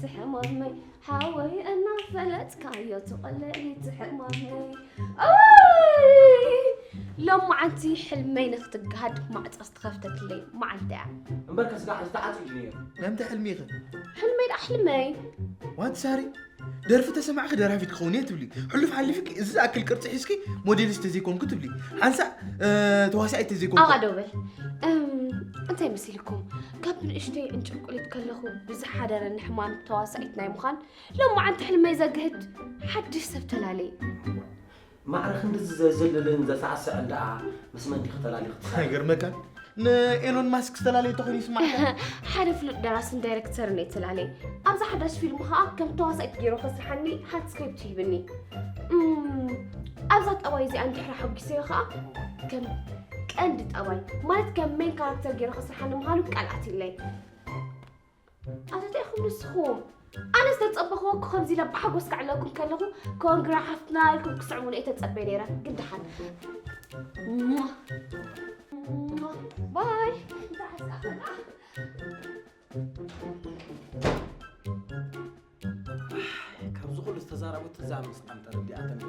ትሕማመይ ሓወይ እናፈለጥካዮ ትቐለይ ትሕማመይ ኣይ ሎማዓንቲ ሕልመይ ንክትገሃድ ማዕፆ ዝተኸፍተትለይ መዓልቲ እያ። እምበርከ ስጋ ሕዚ ተዓፂ እዩ ነይሩ። ናምተ ሕልሚ ኢኸ? ሕልመይ ደኣ ሕልመይ። ዋት ሳሪ ደርፊ ተሰማዕኺ ደራፊት ክኸውን እየ ትብሊ። ሕሉፍ ሓሊፍኪ እዚ ዝኣክል ቅርፂ ሒዝኪ ሞዴሊስት ተዘይኮንኩ ትብሊ። ሓንሳእ ተዋሳኢት ተዘይኮንኩ። ኣብኣ ደው በል። እም፣ እንታይ መሲልኩም? ካብ ንእሽተይ እንጭቁሊት ከለኹ ብዝሓደረኒ ሕማም ተዋሳኢት ናይ ምዃን ሎማዓንቲ ሕልመይ ዘግህድ ሓድሽ ሰብ ተላለየ። ማዕረ ክንድዚ ዘዘልልን ዘሳዕስዕን ደኣ ምስ መን ዲኺ ተላሊኺ ትፈልጢ? ኣይገርመካን ንኤሎን ማስክ ዝተላለየ ተኾይኑ ይስማዕ። ሓደ ፍሉጥ ደራስን ዳይረክተርን እየ ተላለየ። ኣብዛ ሓዳሽ ፊልም ኸኣ ከም ተዋሳኢት ገይሩ ከስርሓኒ ሓንቲ ስክሪፕት ሂብኒ። እም፣ ኣብዛ ጠባይ እዚኣ እንድሕር ሓጒሰዮ ኸኣ ከም ቀንዲ ጠባይ ማለት ከም ሜን ካራክተር ገይሩ ከስርሓኒ ምዃኑ ቃል ኣትዩለይ። ኣተታ ኢኹም ንስኹም ኣነ ዝተጸበኽዎ እኮ ከምዚ ኢለ ብሓጎስ ከዕለኩም ከለኹ ኮንግራ ሓፍትና ኢልኩም ክስዕሙኒ እየ ተጸበየ ነይረ ግን ደሓን ባይ ካብዚ ኩሉ ዝተዛረቡት እዛ ምስጣም ጠረዲኣተን